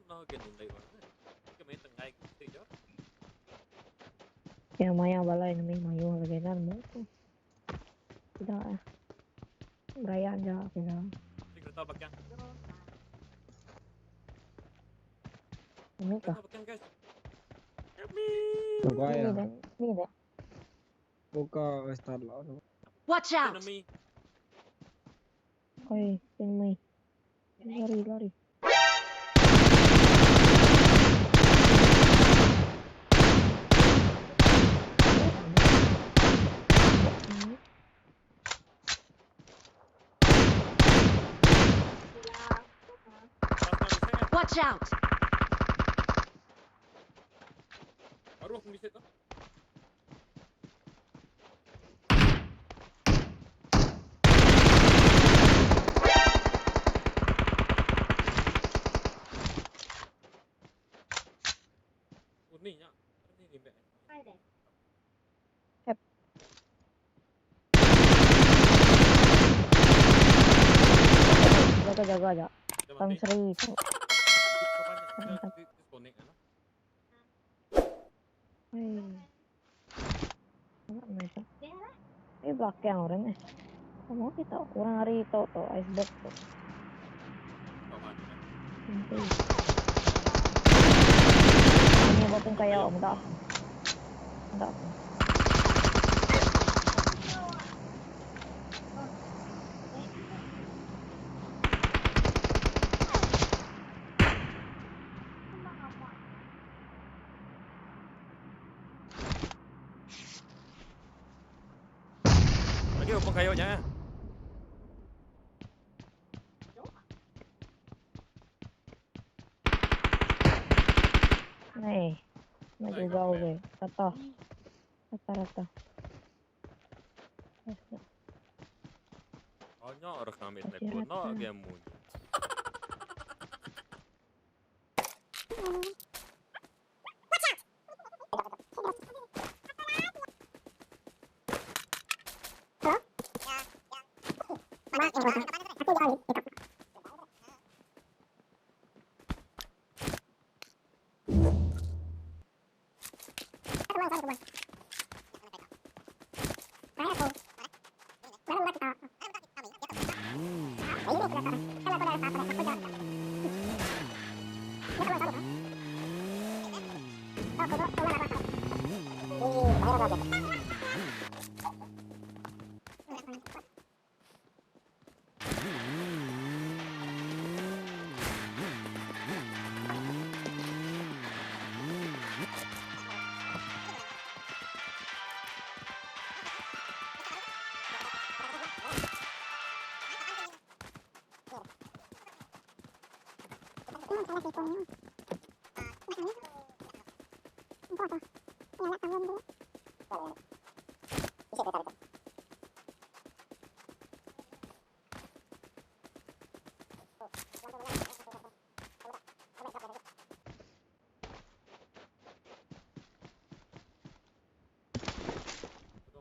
No ke nundai orang eh. Ke main tenggai ke bisi jo. Ya maya bala enemy mayuh lagi enda nemu ku. Sida eh. Berayan ja sida. Di kereta belakang. Ini kah? Kereta belakang guys. Help me. Buka Ni ya. dah, ni dah. Buka start lah. Watch out! Enemy. Oi, enemy. Lari, lari. Watch out! Baru aku bisa tu. Ni nya. Ni ni back. Jaga jaga aja. Dia Tang mati. Sri tu. Dia disconnect kan. Hei. Nak mereka. Eh belakang orang eh. Kamu kita orang hari tu tu icebox tu. Kau mana? Nanti. Ini botong kayak om tak. Tak. Lagi upang kayu nya. Ni. Nak juga oke. Rata. Rata rata. Banyak orang ambil Okey, sniper rata. nak game bunyi.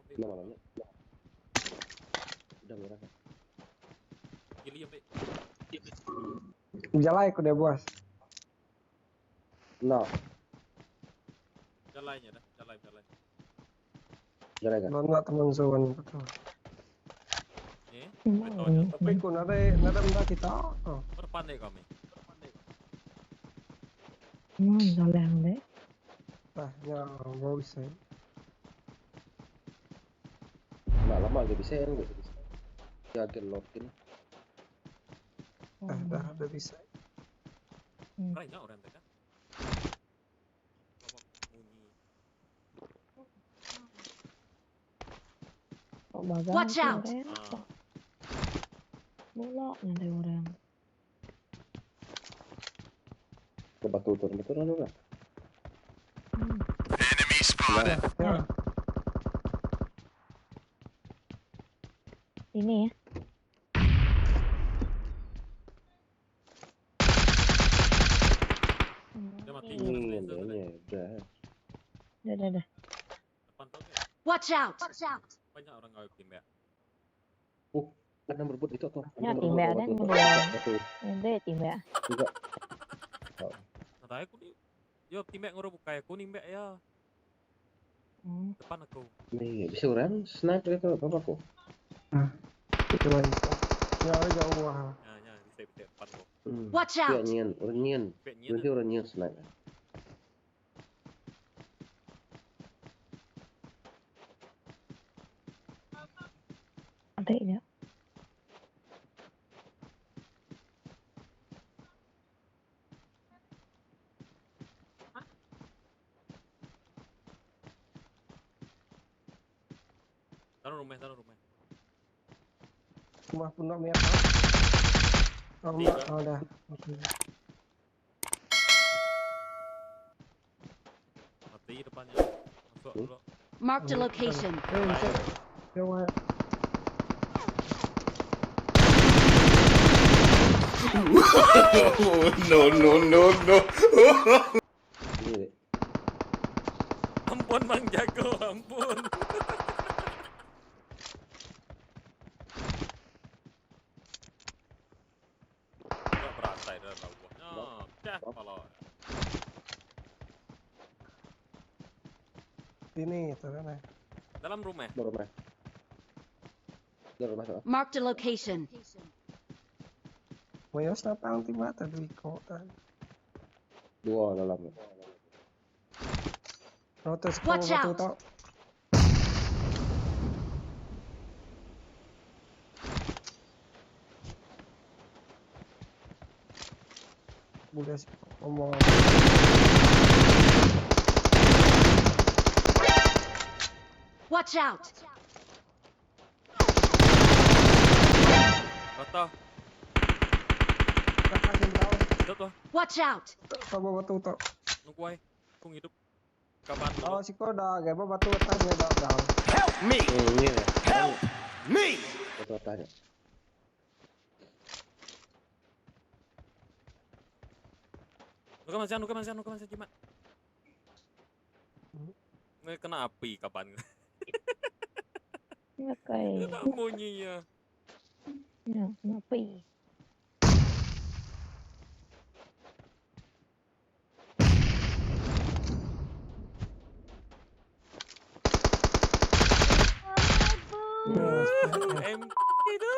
Nama namanya? Udah murah. Gili ambil. Jalai aku deh bos. No, Jalannya dah, jalan jalan. jalai kan? Nona teman zuan betul. Ni, Memang. betulnya. Tapi ku nadai nadai benda kita. Oh. Berpandai kami. Memang jalan deh. Dah, ya baru bisa. Nah, lama lagi bisa ya, nggak bisa. Ya, agen login. Dah, dah, dah bisa. Banyak orang tu kan. Lama bunyi. Kok bagang Watch tu out. orang. Ah. Bola nanti orang. Ke batu turun betul kan enggak? Ya. Ini ya. Dia mati. Hmm, ini udah. Dah dah dah. Depan tu ke? Watch out! Banyak orang gawe timbak. Karena berebut itu atau? Ya, Berebut timbak batu dan tuh. dua. Batu Ini timbak. juga. Berasai aku ni. Yo timbak ngurang bukai aku nimbak iya. Hmm. Depan aku. Ni bisi orang sniper ke apa aku? Ah. Itu bisa. Ya jauh ah. Nya nya bisi bisi depan aku. Hmm. Watch Ya out! nyian, orang nyian. Timbak nyian. Nanti orang nyian sniper. Adik nya. Taruh rumah, taruh rumah. Rumah pun nak merah. Oh, enggak. Oh, dah. Okey. Mati depannya. Masuk Hmm? dulu. Marked a location. Eh, bisa. Jauh. ah. No, no, no, no. Ini dek. Ampun Bang Jago, ampun. Enggak berasa itu bawahnya. Pecah kepala. Ini itu kan. eh. Dalam rumah. Dalam rumah. Dalam rumah tu. Marked a location. Moyo snapang tiba tadi kok. Dua dalam. Rotus Watch batu out. tok. Boleh sih ngomong. Watch out! Rata. Tak kasih tahu. Hidup tuh. Watch out! Kau batu tok. Nunggu ai. Aku hidup. Kapan Oh, dulu? si kau dah, gak batu atas dia dah dah. Help me! Ini ya. Help me! Batu atasnya. Nuka masih, nuka masih, nuka masih jimat. Ini kena api kapan? Nya kai. Kena bunyinya. Nya kena api. Ya, M itu.